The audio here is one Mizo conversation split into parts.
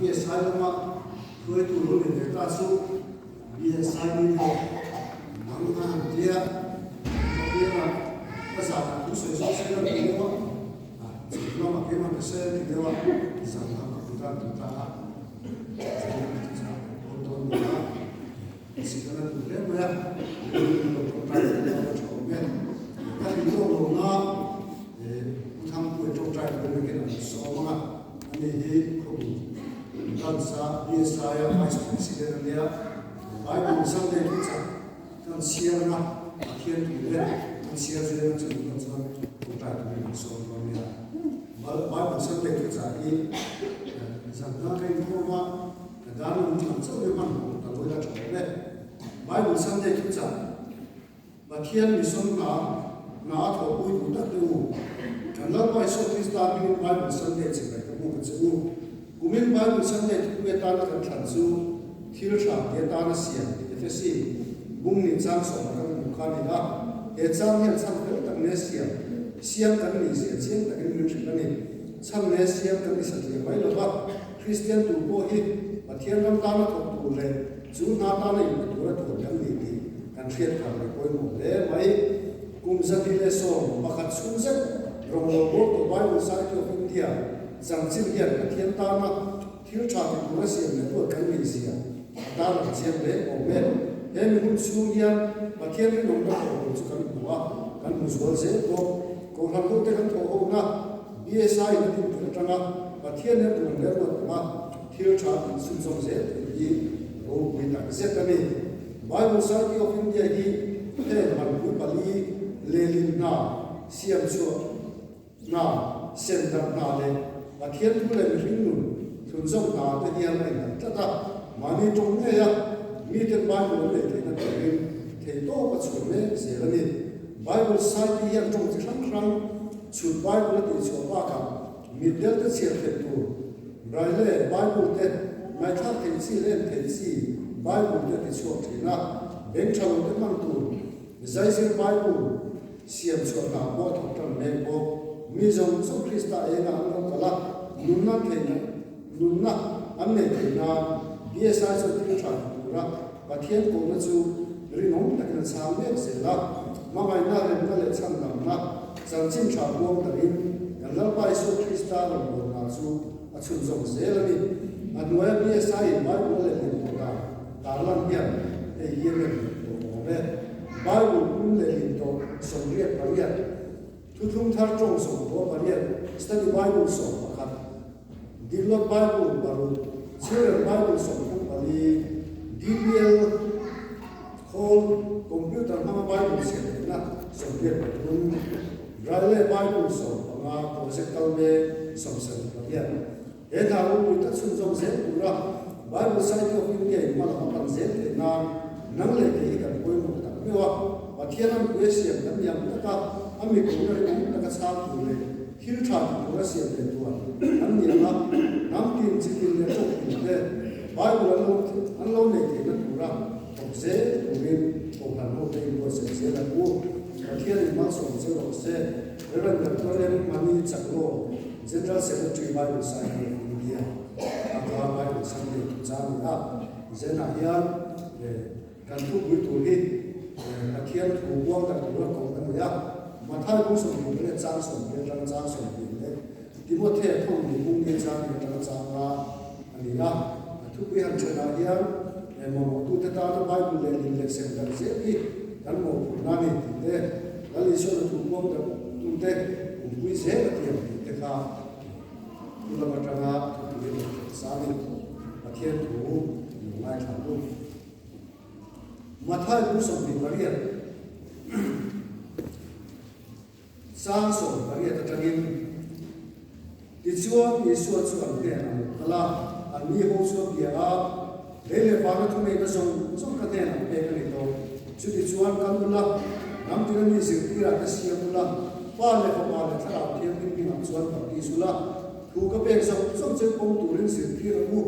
BSI lama hruaitu lo ni ve ta chu BSI leader dang a han tia ka pianga ka zanah thu sawi zawk se la ti deuh a, chhun lamah keimah ka sawi a ti deuh a, zanah ka kut a an ti ta a, chhun lamah chu chah ka dawn dawn ni a, sikana duh hle mai a, rilru lo tawngtai zel a tha awm e, ka hrilh lawk lo na Pu Thangpuia tawngtai tur in an sawm ang a, ani hi khawpui Branch-a BSI-a Vice President a nia, Bible Sunday thu chak kan chhiar ang a, Pathian thu te kan chhiar zel ang chumi hnuah chuan tawngtai turin an sawm dawn nia. Bible Sunday thu chah hi zan dang ka inkhawm a, ka dan lung tham chauh hi hmanhmawh ta lo ila tha awm e. Bible Sunday thu chah. Pathian mison hna hna a thawhpui duh tak te u. Kan Lalpa Isua Krista hmingin Bible Sunday chibai ka hmu ka che u. Kumin Bible Sunday thupui atana kan thlan chu thil tha ti atana siam tih Efesi bung nih chang sawmah kan hmuh kha a ni a. He chang hian chhan fel tak nge siam siam kan nih zia chiang takin min hrilh a ni. Chhan nge siam kan ni satliah mai lova Kristian tur pawh hi Pathian ram tana thawk tur leh Chu hna tana inpe tura tuan kan ni tih kan hriat thar leh pawimawh hle mai. Kum 111 chhung zet rawngawl bawk tawh Bible Society of India chanchin hian Pathian tana thil tha ti tura siam leh ruat kan nih zia a tarlang chiang hle awm e. He mi hun chhung hian Pathian rinawmna thawh tur chu kan hmu a, kan hmu zual zel bawk. Kohhran hote kan thawh hona BSI in a dintir atanga Pathian hian tuan leh ruat anga Thil tha tih chhunzawm zel thei hi ropui tak zet a ni. Bible Society of India hi heng hmanpui pali lehlin hna, siam chhuah hna, sem darh hna leh Pathian thu leh mihring nun thlunzawm hna te hian a innghat tlat a. Mahni tawng ngei a, miten Bible an neih theihna turin theihtawp a chhuah mek zel a ni. Bible Society hian tawng chi hrang hrang chhut Bible a tihchhuah bakah Mitdel te chhiar theih tur, Braille Bible te ngaihthlak theih chi leh en theih chi Bible te ti chhuak thin a, beng tha lo te hmang tur Zaizir Bible siam chhuah hna pawh a thawk tan mek bawk. Mi zawng zawng Krista engah an lo kal a, nunna theihna nunna an neih theih nan BSI chuan thil tha ti tura Pathian kohna chu rinawm takin a chhang mek zel a, hmangaihna, remna leh chhandamna chanchin tha buang takin kan Lalpa Isua Krista rawn buatna chu a chhunzawm zel a ni. A hnuaia BSI in Bible a lehlin tawh dan tarlan hian hei hi a rem leh tawh awm e. Bible pum lehlin tawh 88, Thuthlung Thar tawng 18, Study Bible 11, Dilot Bible paruk, Children Bible 34, DBL khawl computer hmanga Bible chhiar theihna 83, Braille Bible 15, project kal mek 78. He hna ropui tak chhunzawm zel tura Bible Society of India in hma lam a pan zel theih nan nang leh kei hi kan pawimawh tak meuh a, Pathian an pui a siam kan ni ang taka a mi kohna rinawm taka chhang tur leh Thil tha ti tura siam leh tuan an ni ang a, hnam tin, chi tin leh tawk tin te Bible an lo an lo neih theihna tura thawk zel turin Kohhran hote inbuatsaih zel an u. Pathian in malsawm che rawh se. Rev. Doctor M. Mani Chaklo, General Secretary Bible Society of India, Aka Bible Sunday tu chang ni a, Zenah hian Kan thupui tur hi Pathian thu buang tak tura koh a ni a, Mathai bung 24 chang 20 atanga chang 20 leh Timothea thawmhnaw bung nge chang nge atanga chang nga a ni a. A thupui han thenah hian mamawhtute tana Bible lehlin leh sem darh zel hi kan mawhphurhna a ni tih te, Lal Isuana thu buang darh tute kumpui zel a tiam tih te kha thu lam atanga thupui a rawn thlen sa a ni. Pathian thu lo ngaithla u. Mathai bu 28 chang 18 atangin, Tichuan, Isua chu an hnenah a lo kal a, anni ho chu a bia a, Lei leh vana thuneihna zawng zawng ka hnenah pek a ni tawh. Chutichuan, kal ula, ram tina mi zirtirah te siam ula, Pa leh Fapa leh Thlarau Thianghlim hmingah chuan baptis ula, Thu ka pek zawk zawk che pawm turin zirtir ang u,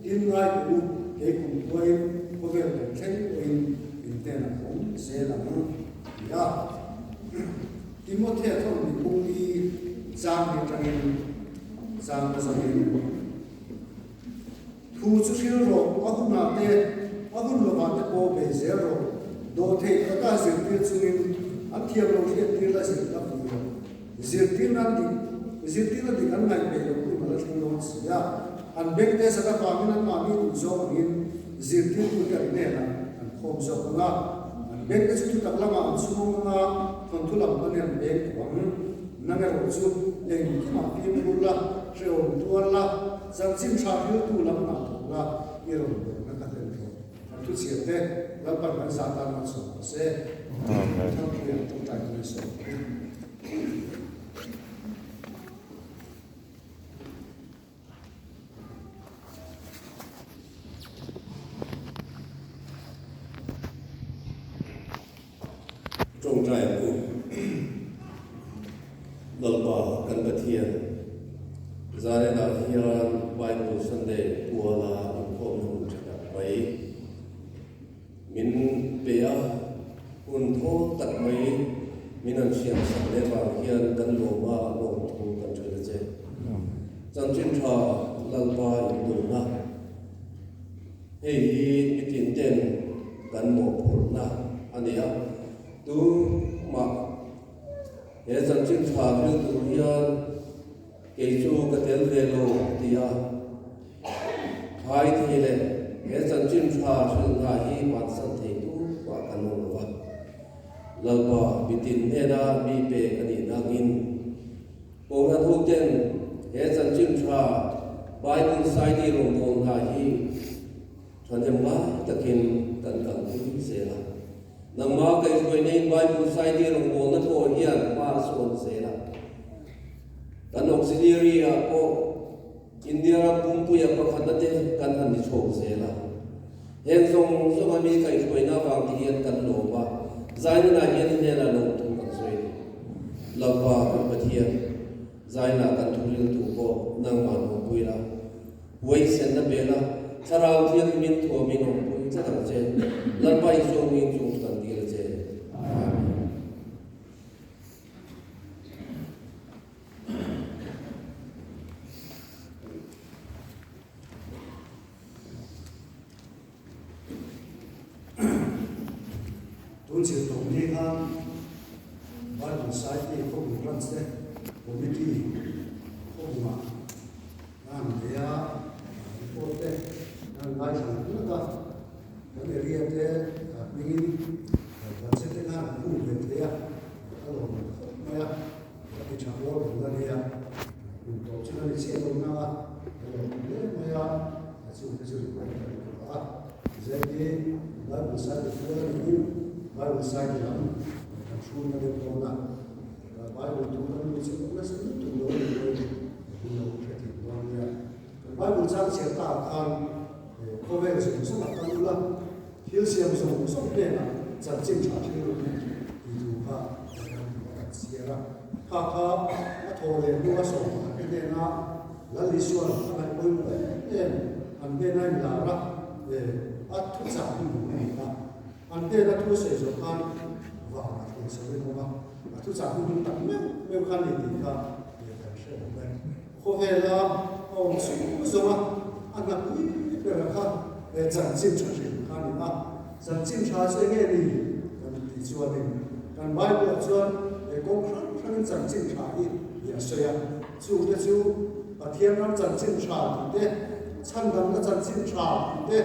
tin ngai teh u, kei kum khuain khawvel kan thleng pawhin in hnenah ka awm zel ang, ti a. Timothea thawm ni pung i chang hi atangin chang ka zawhin. Thu chu hril rawh, a hunah te, a hun lovah te pawh bei zel rawh. Dawhtheih taka zirtir chungin an thiam lo hriattir la zir tak ni rawh. Zirtirna dik, zirtirna dik an ngaih peih loh hun a la thleng dawn si a. An bengte zat avangin anmahni duh zawk angin zirtirtute an hnenah an khawm zawk ang a. An bengte chu thutak lamah an chhung ang a, thawnthu lam panin an beng tawh ang. Nang erawh chu engkimah fimkhur la, hrehawm tuar la, chanchin tha hriltu lam hna thawk la, i rawn bawlhna ka hlen tawh. Kan thuchhiar te Lalpan kan zah tan an sawm ta se. Amen. Thangpuia tawngtai turin sawm ta u. Tawngtai ang u. Lalpa kan Pathian, Zarenah hian Bible Sunday puala inkhawmna hun tha tak mai min pe a, hun thawl tak mai min han hriamsak leh vang hian kan lawm a, lawmthu kan hrilh a che. Chanchin tha Lalpa indawhna. Hei hi mitin ten kan mawhphurhna a ni a, tumah he chanchin tha hril tur hian kei chu ka tel ve lo ti a, khai thei leh he chanchin tha hrilhna hi bansan thei tumah kan awm lo va. Lalpa mitin hnena mi pek a nih nangin, Kohhran hoten he chanchin tha Bible Society rawngbâwl hna hi thahnem ngai takin kan kalpui zel a. Nangmah kaihhruainain Bible Society rawngbâwlna pawh hian hma a sawn zel a. Kan auxiliary-ah pawh India ram pumpuia pakhatna te kan han ni chhawk zel a. Heng zawng zawnga mi kaihhruaina avang te hian kan lawm a, Zainunah hian i hnenah lawmthu kan sawi a ni. Lalpa kan Pathian, Zainah kan thuriltu pawh nangmah nawmpui la, huaisenna pe la, Thlarau Thianghlimin thuamin awmpui tlat ang che. Lalpa Isua hming chung chu kan dil a che. Amen. Tun zir tawh ni khan Bible Society khawpui branch te committee khawpungah an nei a, report te an ngaithla ngat ngat a, kan area te hmingin budget te khan an hung ve thei a, a lawm khawp mai a. Ka ti tha rual lo la nia, kum tawh chu ka ni chiah lo na a, ka lawm hle mai a, a chung te chu report ka ni tawh a, Zeti Bible Society fual a niin Bible Society lam kan hrul na deuh dawn a, ka Bible thu kan lu chu nasa lutuk lo a ni pawhin ka lo hre thei dawn nia. Kan Bible chang chhiar ta ah khan khawvel zawng zawng ah kal ula, thil siam zawng zawng hnenah chanchin tha thil rawh u tih thu kha kan hmu a kan chhiar a. Kha kha a thaw leh hnu a sawm pakhat te hnena Lal Isuan a ngaih pawimawh em em an hnena inlar a, a thuchah hnu a ni a. An hnena thu a sawi zawh khan vang a thlen chho in awm a, a thuchah hnu hnu tak meuh meuh kha a ni tih kha kan hre awm e. Khawvela a awm chhung zawng a, a hna pui bera kha chanchin tha hrim kha a ni a. Chanchin tha chu enge ni kan tih chuanin kan Bible-ah chuan he kawng hrang hrangin chanchin tha hi hi a sawi a. Chungte chu Pathian ram chanchin tha tih te, chhandamna chanchin tha tih te,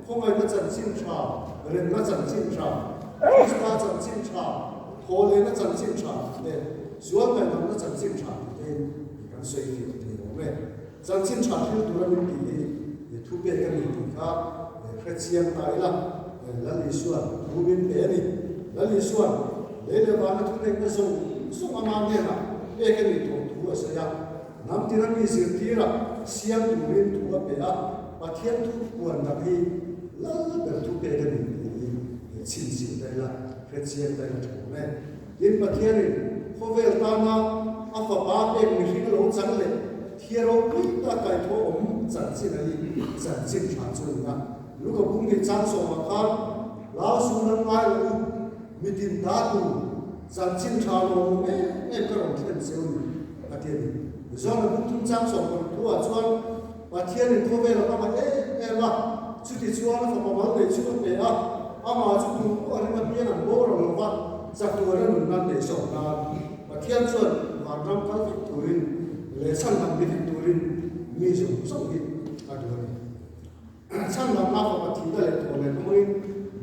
khawngaihna chanchin tha, remna chanchin tha, Krista chanchin tha, Thawhlehna chanchin tha tih te, sual ngaihdamna chanchin tha tih te in kan sawi fiah thei awm e. Chanchin tha thil tura min tih hi i thu pek a ni tih kha hre chiang ta ila, Lal Isuan thu min pe a ni. Lal Isuan lei leh vana thu nekna zawng zawng ama hnenah pek a nih tawh thu a sawi a. Hnam tira mi zirtira siam turin thu a pe a, Pathian thu puan dak hi lal ber thu pek a ni tih hi chhinchhiah ta ila. Hrechiang daih a tha awm e. Tin, Pathianin khawvel tana a fapa pek mihring a lo chang leh thia ropui tak kaithaw awm chanchin a hi chanchin tha chu a ni a. Luka bung nih chang sawmah khan Lau su lam ngai lo u, mitin ta tu chanchin tha lo awm em em ka rawn thlen cheu ni a ti a ni. Zona bung thum chang sawm paruk thuah chuan Pathianin khawvel a hmangah em em. em a, chutichuan a fapa mal nei chu a pe a, amah chu tum pawh a ring apiang an boral lo va, chatuana nunna an nei zawk nan Pathian chuan vanram kal vek turin leh chhanlam ni vek turin mi zawng zawng hi a duh a ni. Chhanlamna fapa thihna leh thaw leh hmangin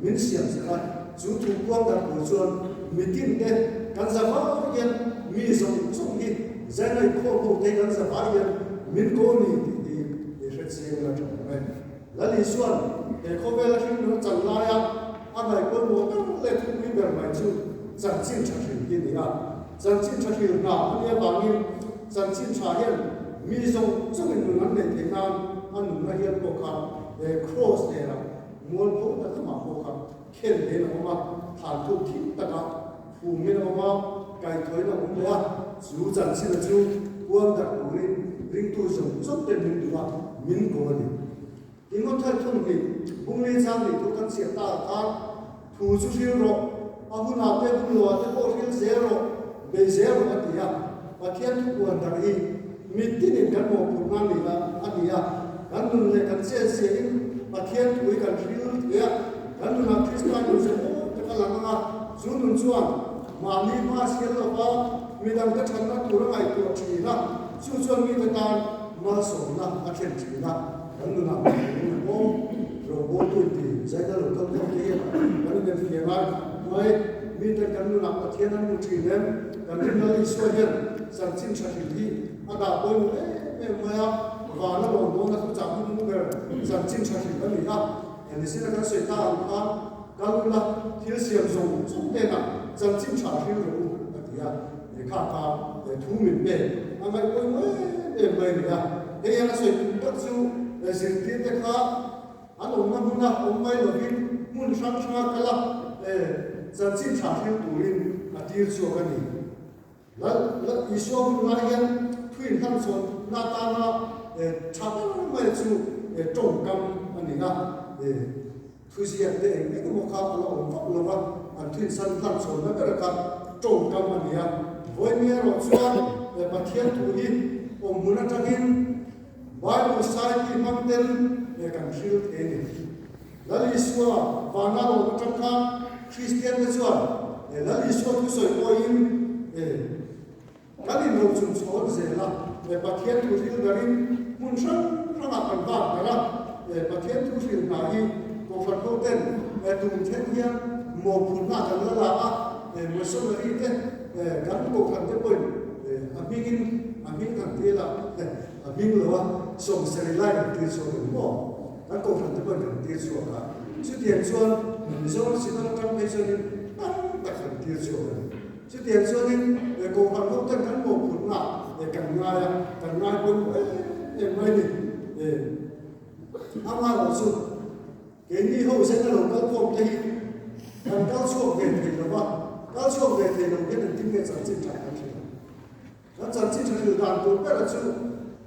min siam sak a, chu thu kuang darh tur chuan mitin te kan za vai hian mi zawng zawng hi zaingaih khawm ho te kan za vai hian min ko ni tih hi i hre chiang la tha awm e. Lal Isuan he khawvela hringnun a chan laia a ngaihpawimawh ber leh thupui ber mai chu chanchin tha hril hi a ni a. Chanchin tha hril hna a nih avangin chanchin tha hian mi zawng zawngin nun an neih theih nan a nunna hial pawh kha he kraws lerah mualpho tak amah pawh kha khen vein a awm a, thlan thuk thim taka phumin a awm a, kaithawiin a awm leh a, chu chanchina chu puan darh turin ringtu zawng zawng ten min duh a, min ko a ni. Timothea thung hi Bungli chang nih thu kan chhiat ta khan thu chu hril rawh, a hunah te hun loah te pawh hril zel rawh, bei zel rawh a ti a. Pathian thu puan darh hi mitinin kan mawhphurh nan ni a a ni a, kan nun leh kan chensiahin Pathian thu hi kan hril thei a, kan nunah Krista nun zehawm tak a lang ang a, chu nun chuan mahni hma sial lova midangte thatna tur a ngaihtuah thin a, chu chuan mite tan malsawmna a thlen thin a. Kan nunah kan lung a awm, rawngbawltu inti zaina lo kal khawm te hian kan inenfiah ngai mai. Miten kan nunah Pathian an hmu thin em? Kan rin Lal Isua hian chanchin tha hrilh hi a dah pawimawh em em mai a, vana rawn dawna thu chah hming ber chanchin tha hrilh a ni a. Nisina kan sawi ta ang khan kal ula thil siam zawng zawng hnenah chanchin tha hrilh rawh u a ti a. Lehkha kha thu min pek a ngaih pawimawh em em mai a ni a. Hei hian a sawi tum tak chu zirtirte kha an awmna hmuna awm mai lovin hmun hrang hranga kal a, chanchin tha thil turin a tir chhuak a ni. Lal Isua hun lai hian thu inhlanchhawnna atana tha ber mai chu tawngkam a ni a. Thuziak te eng eng emaw kha a la awm vak lo va, an thuinsan hlan chhawnna ber kha tawngkam a ni a. Vawiin erawh chuan Pathian thu hi awm hmun atangin Bible Society hmang ten kan hril thei a ni. Lal Isua vana lawm atang khan Kristian te chuan Lal Isua thusawi pawhin Kan inro chung chhawn zel a, Pathian thu hril darin hmun hrang hrangah kan vak ber a, Pathian thu hril hna hi Kohhran hoten tum then hian mawhphurhna kan la la a, missionary te kan Kohhran te pawhin a hmingin a hming kan tir a, a hming lo a sawmsarih lai kan tir chhuak em maw? Kan Kohhran te pawhin kan tir chhuak a, chutiang chuan Mizoram Synod atang phei chuanin tam tak kan tir chhuak a ni. Chutiang chuanin Kohhran ho ten kan mawhphurhna kan ngai a, kan ngai pawimawh em em mai ni. Amaherawh chu keini ho zen a lo kal khawm te hi kan kal chhuak ve thei lo va, kal chhuak ve thei lo hian engtin nge chanchin tha kan hrilh ang? Kan chanchin tha hrilh dan tur bera chu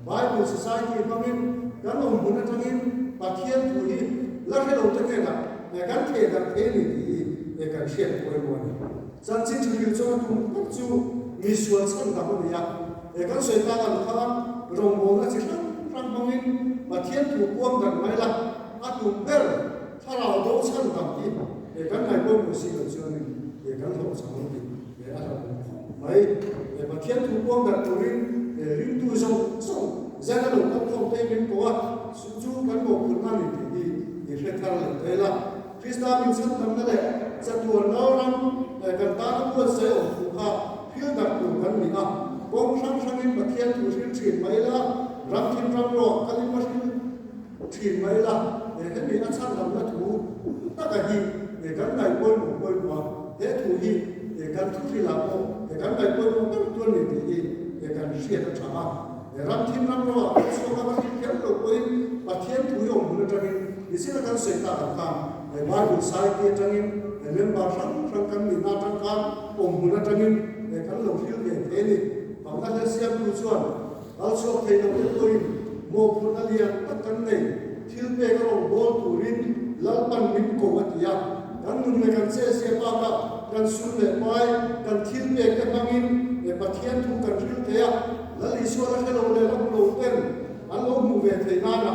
Bible Society hmangin kan awm hmun atangin Pathian thu hi la hre lo te hnenah kan theh darh thei a ni tih hi kan hriat pawimawh a ni. Chanchin tha hrilh chuan a tum tak chu mi sual chhan dam a ni a, kan sawi tak ang khan rawngbawlna chi hrang hrang hmangin Pathian thu puang darh mai la, a tum ber thlarau do chhan dam hi kan ngaih pawimawh si loh chuanin kan hlawhchham ang tih a hlauhawm khawp mai. Pathian thu puang darh turin ringtu zawng zawng zan a lo kal khawm te min ko a, chu chu kan mawhphurhna a ni tih hi i hre thar leh ta ila. Krista min chhandamna leh chatuan ram kan tana buatsaih awm thu kha thil darh tur kan ni a, kawng hrang hrangin Pathian thu hril thin mai ila, ram thim ram rawh kalin va hril thin mai ila, hemi a chhandamna thu taka hi kan ngaih pawimawh pawimawh a, he thu hi kan thu hrilah pawh kan ngaih pawimawh ber tur a ni tih hi kan hriat a tha a. Ram thim ram rawh ah kan chhuak a, va hlim kher lo pawhin Pathian thu hi awm hun atangin nichina kan sawi tak ang khan Bible Society atangin member hrang hrang kan nihna atang khan awm hun atangin kan lo hril ve thei a ni. Fakna hla siamtu chuan kal chhuak thei lo te pawhin mawhphurhna lian tak kan nei, thil pek a rawn bawl turin Lalpan min ko a ti a, kan nun leh kan chezia bakah kan sum leh pai, kan thil pek te hmangin Pathian thu kan hril thei a. Lal Isua la hre lo leh la hmu lo ten an lo hmuh ve theih nana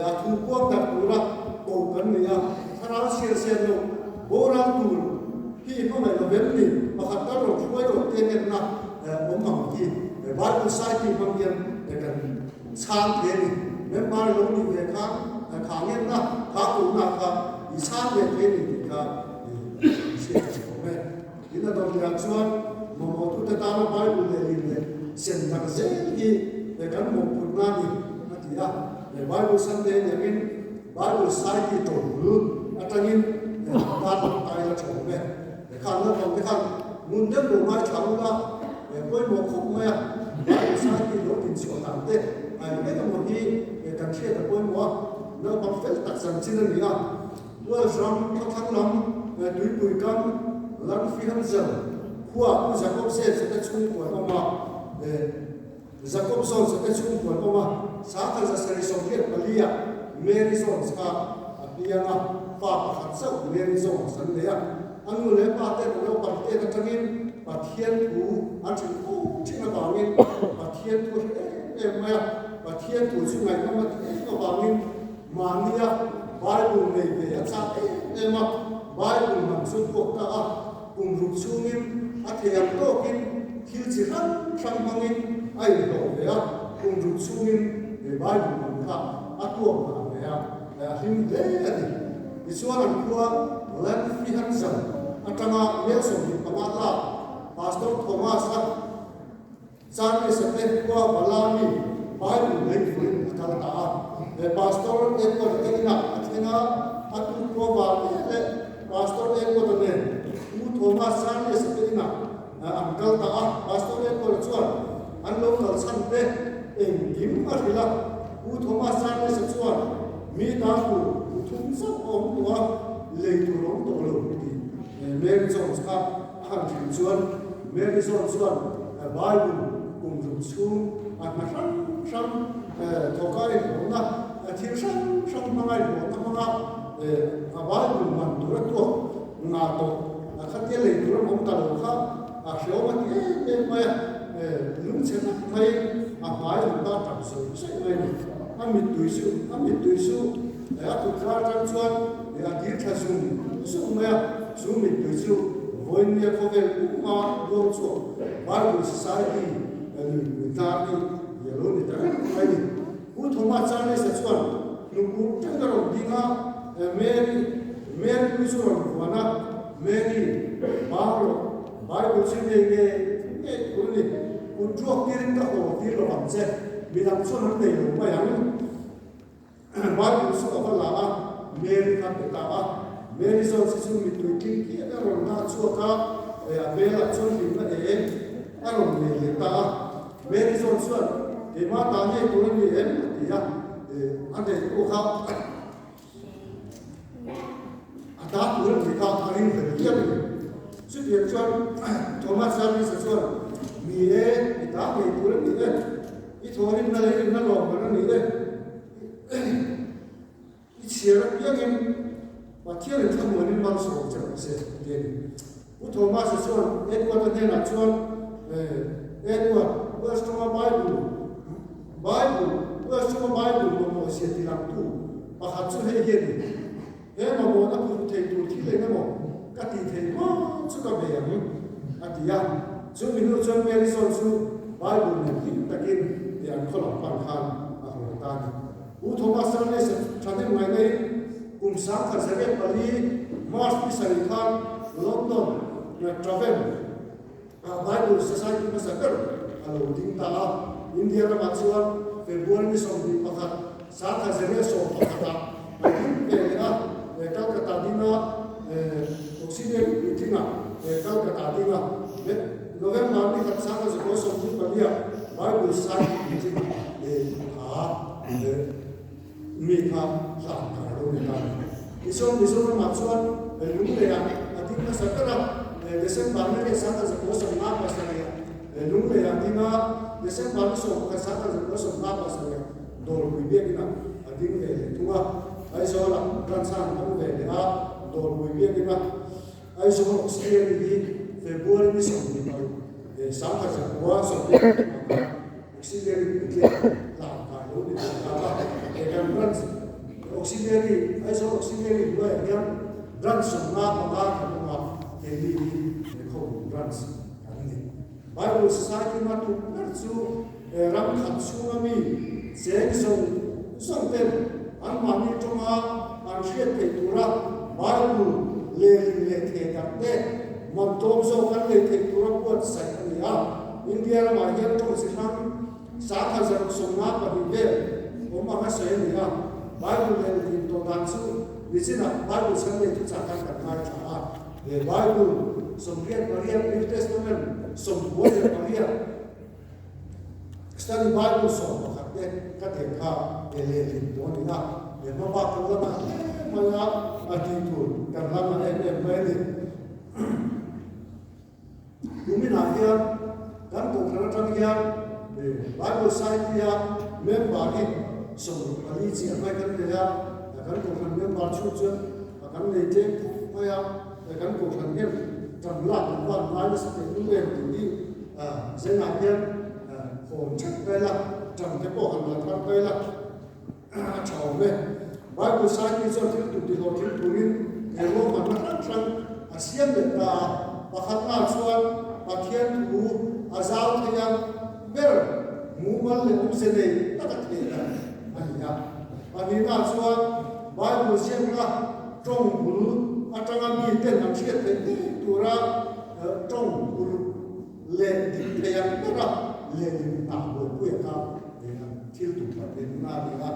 a thu puang darh tura koh kan ni a, thlarau chhiar siam loh boral tur hi i hmangaih lo vem ni? Pakhat tal rawn hruai rawh te ngenna awm ang hi Bible Society hmang hian kan chhang thei a ni. Member lo nih ve khan kha ngenna, kha kohna kha i chhang ve thei a ni tih kha i hriat a chakawm e. Tin a dawrhliah chuan mamawhtute tana Bible lehlin leh sem darh zel hi kan mawhphurhna a ni, a ti a. Bible Sunday niangin Bible Society tawlhbul atangin dar lam tai la tha awm e. Khan naupang te khan ngun deuh lo ngaithla ula pawimawh khawp mai a, Bible Society lo tinchhuah dan te eng emaw hi kan hriat a pawimawh a, naupang fel tak chanchin a ni a. Welsh ram khawthlang lam tuipui kam Llanfihangel khua Pu Jacob Zet zete chhungkua an awm a, Jacob Jones zete chhungkua an awm a, Sangkhat zasarih 84 ah Mary Jones kha a piang a, pa pakhat chauh Mary Jones an nei a, a nu leh pa ten a naupang tet atangin Pathian thu an hrilh fo thin avangin Pathian thu a hre em em mai a, Pathian thu chu ngaihnawm a ti em avangin Mahnia Bible nei ve a chak em em a, Bible man chu tuak ta a, kum ruk chhungin a thei ang tawkin thil chi hrang hrang hmangin a inhlawh ve a, kum ruk chhungin he Bible man kha a tuak ngah ve a, a hlim hle a ni. Tichuan an khua Llanfihangel atanga mel 25 lak Pastor Thomas-a, Charles a te khua Balami Bible lei turin a kal ta a. He Pastor Edward te inah a thleng a, a tu khua val leh leh Pastor Edward-a nen Pu Thomas Charles a te inah an kal ta a. Pastor Edward-a chuan an lo kal chhan te engkim a hrilh a. Pu Thomas Charles a chuan mi tan tur bu thum chauh a awm tawh a, lei tur a awm tawh lo ti Mary Jones kha A han hrilh chuan Mary Jones chuan Bible kum ruk chhung a hna hrang hrang thawka inhlawhna, thil hrang hrang hmanga inhlawhna hmanga a Bible man tur a tuak ngah tawh, a khatia lei tur an awm ta lo kha a hreawm a ti em em mai a, lungchhe tak maiin a hmai an ta tap zawih zawih mai a ni. A mittui chu a mittui chu a kut kar atang chuan a dir tha zung zung mai a, chu mittui chu vawinia khawvel puma luang chhuak Bible Society lui tlar hi a lo ni ta reng mai a ni. Pu Thomas Charles-a chuan hnukuk ṭeuh a rawn ding a, Mary, Mary lu chu rawn vuan a, Mary, bang rawh, Bible chu ngei ngei ngei tur a ni, kut ruak tirin ka haw tir lo ang che, midang chuan an nei lo mai ang. Bible chu a va la a, Mary kha pe ta a. Mary zawk chu chu mittui tling hian a rawn dah chhuak a, a hmelah chuan hlimna eng a rawn nei leh ta a. Mary zawk chuan, Keimah ta ngei tur a ni em? a ti a, a nei pawh kha a ta tur a ni kha a ring hlel viau a ni. Chutiang chuan Thomas Jarvis-a chuan, Ni e, i ta ngei tur a ni e. I thawhrimna leh rinna lawmman a ni e. I chhiar apiangin Pathianin thlamuanin malsawm che rawh se, a ti a ni. Pu Thomas-a chuan Edward-a hnenah chuan, Edward, Welsh tawnga Bible, Bible, Welsh tawnga Bible mamawh zia tilangtu pakhat chu hei hi a ni. He mamawhna phurh thei tur thil eng emaw ka tih theih hma chu ka bei ang, a ti a. Chu mi hnu chuan Mary zawn chu Bible nen hlim takin tih an khaw lam pan khan a haw ta a ni. Pu Thomas Charles-a thahnem ngaihnain kum 1904 March ni sarih khan London Traven ah Bible Society hmasa ber a lo ding ta a. India ramah chuan February ni 21, 1911 ah a ding ve leh a, Calcutta dinga Auxiliary puitlinga Calcutta dinga November ni khat 1924 ah Bible Society puitlinga kha mi kha hlan kar lo ni ta a ni. Tichuan Mizoramah chuan Lungleiah a ding hmasa ber a, December ni riat 1957 ah Lungleiah a ding a, December ni 11 1957 Dawlpui biakinah a ding ve leh thung a, Aizawlah branch a an hmang ve leh a, Dawlpui biakinah Aizawl Auxiliary hi February ni 26 1975 khan Auxiliary puitling hlan kai lo ni thei ta a, he kan branch. Auxiliary, Aizawl Auxiliary hnuaiah hian Branch 55 kan awm a, keini hi he Khawbung Branch kan ni. Bible Society hma tum ber chu ram khat chhunga mi cheng zawng zawng ten anmahni tawnga an hriat theih tura Bible lehling leh thei tak te man tlawm zawk an lei theih tura buatsaih a ni a. India ramah hian tawng chi hrang 1152 vel awm anga sawi a ni a. Bible lehling tawh dan chu nichinah Bible Sunday thuchah khan kan ngaithla a. He Bible 88 New Testament 98 Study Bible 11 te ka teh kha he lehlin tawh a ni a, he hma bak kan la ngah hle mai a, a tih tur kan la ngah em em mai a ni. Kuminah hian kan kohhran atang hian Bible Society-a member hi 64 chiah mai kan nei a, kan kohhran member chhung chuan a kan nei tlem khawp mai a, kan kohhran hian tan lak an van ngai nasa teh lul em tih hi zenah hian hawn theuh mai la, tan te pawh han la thar mai la a tha awm e. Bible Society chuan thil tur tihlawh thil turin he ruahmanna hrang hrang a siam leh ta a, pakhatna chuan Pathian thu a zau thei a, ber mumal leh awmze nei tak a theh dan a ni a. Pahnihna chuan Bible ziakna tawng bul atanga miten an hriat theih ngei tura tawng bul leh dik thei ang bera lehling hna buaipui a kha thil tum pahnihna a ni a.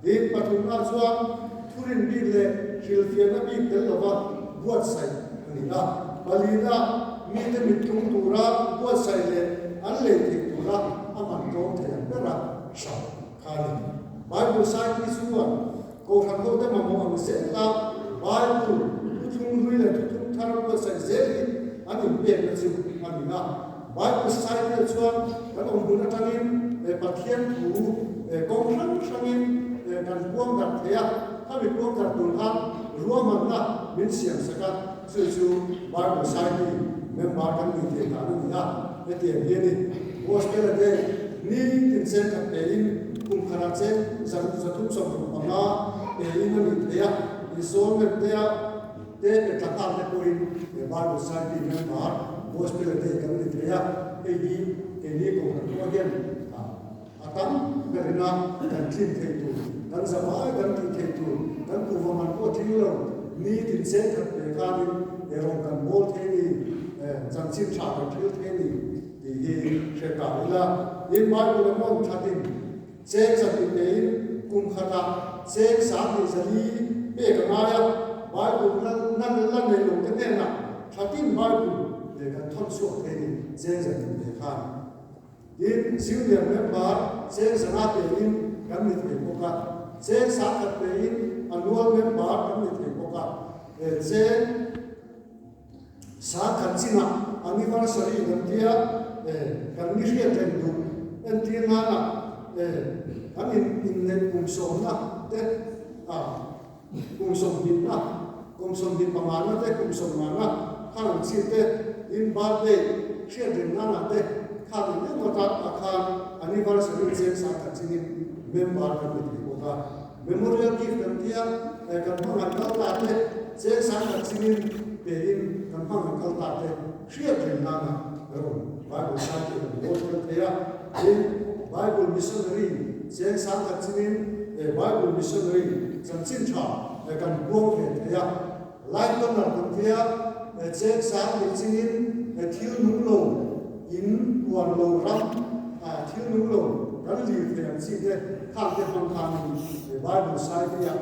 Tin, pathumna chuan thurin bik leh hrilhfiahna bik tel lova buatsaih a ni a. Palina, mite mittlung tura buatsaih leh an lei theih tura a man tlawm thei ang bera hralh kha a ni. Bible Society chuan Kohhran hote mamawh ang zela Bible thuthlung hlui leh thuthlung thar buatsaih zel hi an inpekna chu a ni a. Bible Society-ah chuan kan awm hun atangin Pathian thu kawng hrang hrangin kan puang darh thei a, khami puang darh tur khan ruahmanna min siam sak a, chu chu Bible Society member kan nih theih dan a ni a. Hetiang hi a ni. Gospel-a te ni tin cheng khat pein kum khatah cheng 365 pein a nih theih a, installment tea te pe tla nghal te pawhin he Bible Society member Gospel-a te kan ni thei a, hei hi keini kohhran pawh hian a tam berina kan tlin theih tur, kan zavai kan tih theih tur, kan kuhva man pawh tling lo, ni tin cheng khat pe khanin he rawng kan bawl thei ni, chanchin tha kan thil thei ni tih hi hre ta ila. Tin, Bible-a mawng thatin cheng 200 pein kum khatah cheng 2400 pek a ngai a, Bible la nei lo te hnenah thatin Bible leh kan thawn chhuak thei ni cheng 100 pe khan. Tin, Junior member cheng 500 pein kan ni thei bawk a, cheng 10,000 pein annual member kan ni thei bawk a, cheng 10,000 chinah anniversary kan tia kan ni hriat reng duh entir nana kan inneih kum sawmna te kum sawmhnihna, kum 25na te, kum 50na khan an chhi te, in birthday hriat reng nana te khan eng emaw tak ah khan anniversary cheng 10,000 chingin member kan ni thei bawk a. Memorial gift kan tia kan hmangaih kal ta te cheng 10,000 chingin pein kan hmangaih kal ta te hriat reng nana rawn Bible Society kan bawl tel thei a. Tin, Bible Missionary cheng 10,000 chingin Bible Missionary chanchin tha kan buang ve thei a. Life Donor kan tia cheng 20,000 chingin thil nung lo in huan lo ram thil nung lo kan lir thei ang chi te khang te hmang khanin Bible Society-ah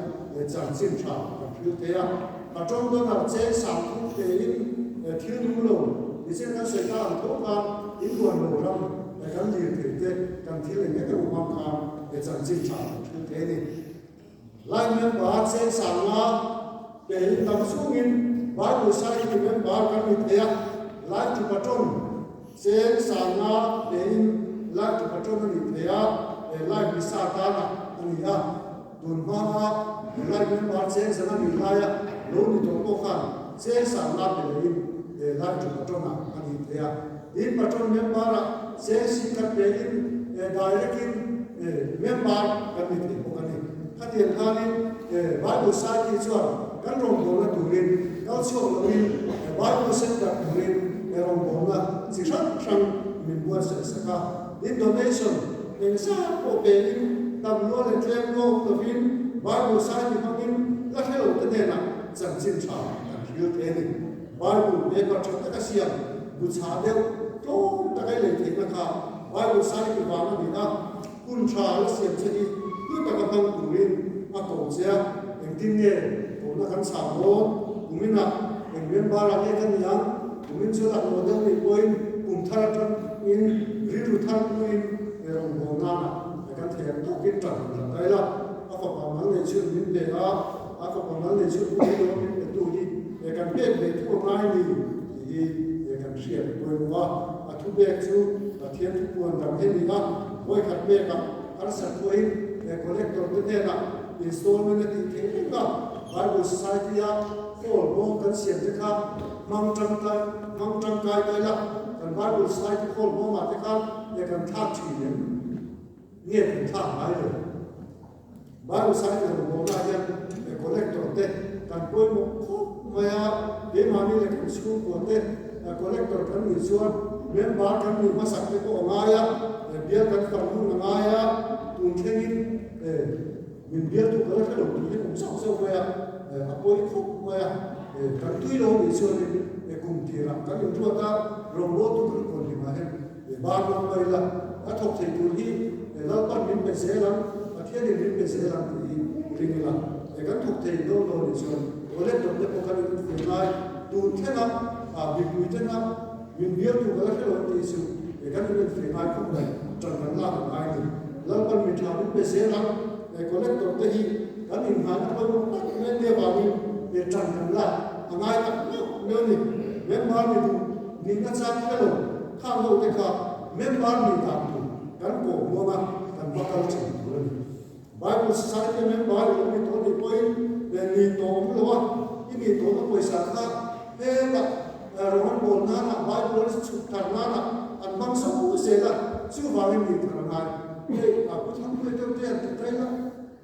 chanchin tha kan hril thei a. Patron Donor cheng 30,000 pein thil nung lo nichin kan sawi ta ang tho khan in huan lo ram kan lir thei te kan thil eng eng emaw hmang khan chanchin tha kan hril thei a ni. Lai member cheng 50 pein dam chungin Bible Society member kan ni thei a, Life to Patron cheng 50 pein Life to Patron a ni thei a, Life Misa tana a ni a. Tun hmaa Life member cheng 100 ni laia lo ni tawh pawh khan cheng 50 pe lehin Life to Patron-ah a ni thei a. Tin, Patron member-ah cheng 10,000 pein direct-in member kan ni thei bawk a ni. Khatiang khanin Bible Society chuan kan rawngbawlna turin kal chhuak loin Bible Center turin rawngbawlna chi hrang hrang min buatsaih sak a. Tin donation eng zat pawh pein tam lua leh tlem lua awm lovin Bible Society hmangin la hre lo te hnenah chanchin tha kan hril thei a ni. Bible paper tha taka siam bu chhah deuh tlawm taka i lei theihna kha Bible Society vang a ni a. Hun tha la siam che hi hlu taka hmang turin a ko che a, engtin nge kohna kan chhah dawn? Kuminah eng member ah nge ka ni ang? Kumin chu laklawh deuh nih pawhin kum thar atangin rilru thar puiin rawngbâwl nana kan thei ang tawkin ṭan han la kai la. A fapa mal nei chhun min pe a, a fapa mal nei chhun pawh hi lawm min petu hi kan pek ve thu a ngai ni tih hi kan hriat a pawimawh a. A thupek chu Pathian thupuan dang hi a ni a, vawikhat pekah harsat pawhin collector te hnenah installment a tih theih reng a, Bible Society-a hall bawm kan siam te kha hmang tangkai hmang tangkai ta ila, kan Bible Society hall bawmah te khan kan thlak thin em? Nge kan thlak ngai lo? Bible Society rawngbawlnaah hian collector te kan pawimawh khawp mai a, keimahni leh kan chhungkua te collector kan nih chuan member kan nih hmasak te pawh a ngai a, bial kan fang hun a ngai a, tun thlengin min bialtu ka la hre lo tih hi awm zauh zauh mai a, a pawi khawp mai a, kan tui lo nih chuanin kum tirah kan inruat a, rawngbawltu kan kawn hlimah hian Bar lawk mai ila, a thawk thei tur hi Lalpan min pe zel ang, Pathianin min pe zel ang tih hi ring ila. Kan thawk thei dawn lo nih chuan collector te pawh kan infel lai tun thlenga mipui tena min bialtu ka la hre lo tih chu kan inenfel ngai khawp mai, ṭan kan lak ang ngai ni. Lalpan mi ṭha min pe zel ang, collector te hi kan innghaina pawimawh tak mai nia vangin ṭan kan lak a ngai tak meuh meuh a ni. Member ni duh nihna chang hre lo. Khang ho te kha member nih dan tur kan kawh muang a, kan va kal thin tur a ni. Bible Society a member i lo ni tawh nih pawhin leh nih tawh awm lo a, i nih tawhna pawisa kha hetah rawng an bawl nana Bible an chhuk thar nana an hmang zo zel a, chuvangin nih thar a ngai. Hei a pu Thangpuia deuh te an ti tai la,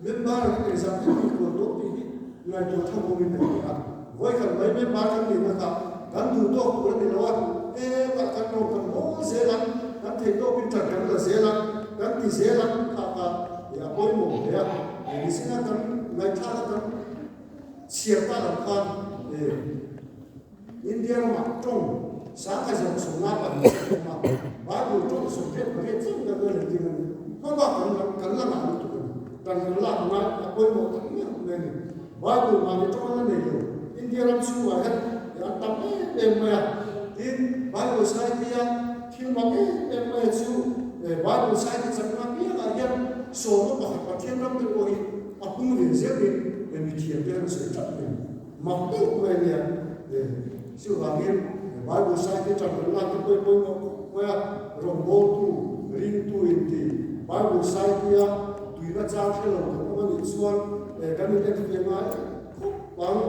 member an engzah nge nih kual tawh tih hi ngaihtuah tham awmin a ni a. Vawikhat mai member kan nihna kha kan duh tawk tur a ni lo a, hetah kan rawn kan haw zel ang, kan theih tawkin ṭan kan la zel ang, kan ti zel ang kha kha a pawimawh hle a. Mihringa kan ngaihthlak a kan chhiar tak ang khan India ramah ṭawng sangha zawng 52 a awm a, Bible ṭawng 88 chiah kan la letling a ni. Hmabak kan la kan la ngah lutuk a ni. Ṭan kan lak ngai a pawimawh tak meuh mai a ni. Bible mahni ṭawng a la nei lo. India ram chhungah hian an tam em em mai a. Tin, Bible Society-a thil mak em em mai chu Bible Society chakna piangah hian sawma pakhat Pathian ram te pawh hi a pung ve zelin mithiam te an sawi tlat mai a ni. Mak deuh mai a nia. Chuvangin Bible Society ṭang kan lak te pawh hi pawimawh khawp mai a, rawngbawltu, ringtu inti Bible Society-a tuina chang hre lo kan awm a nih chuan kan inenfiah ngai khawp ang.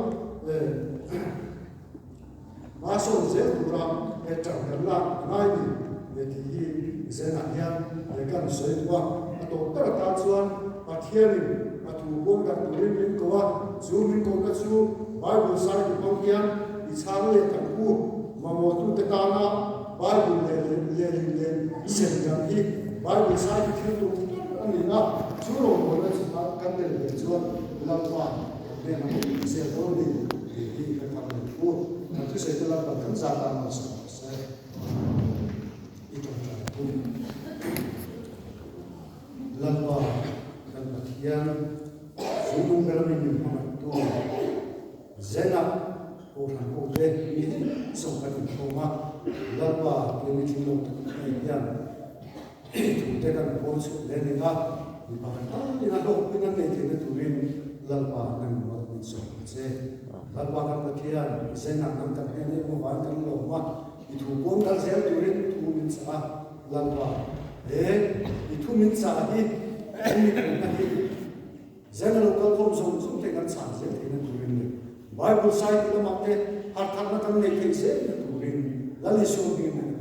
Hmasawn zel tura ṭang kan lak a ngai ni tih hi zenah hian kan sawi duh a. A tawp ber atan chuan Pathianin a thu huam dak turin min ko a, chu min kohna chu Bible sawitu hmang hian i chhang leh kan pu mamawhtute tana Bible lehlin leh sem dan hi Bible sawitu thil tum ber a ni a, chu rawngbawlna chu kan tel ve chuan Lalpa kan hnenah awm zel dawn ni tih hi ka thar leh pu. Kan thusawi te Lalpan kan zat a malsawm rawh se. I tawngtai tum. Lalpa kan Pathian Zungnung ber ami min hmangaihtu Zena Kohhran hote mi hi sawm kan inkhawm a, Lalpa tia mi tling lo tak mai hian thute kan pawn chhuah hle ning a, mi pakhat talin a hlawkpuina nei theihna turin Lalpa nang ruat min sawm ang che. Lalpa kan Pathian Zena nang kan hnen em avangin kan lawm a, i thu pawn kal zel turin thu min chah a, Lalpa, he i thu min chah hi kan mipuina hi zen a lo kal khawm zawng zawng te kan chhan zel theihna turin leh Bible Society lamah te hartharna kan neih theih zelna turin Lal Isua hmingin.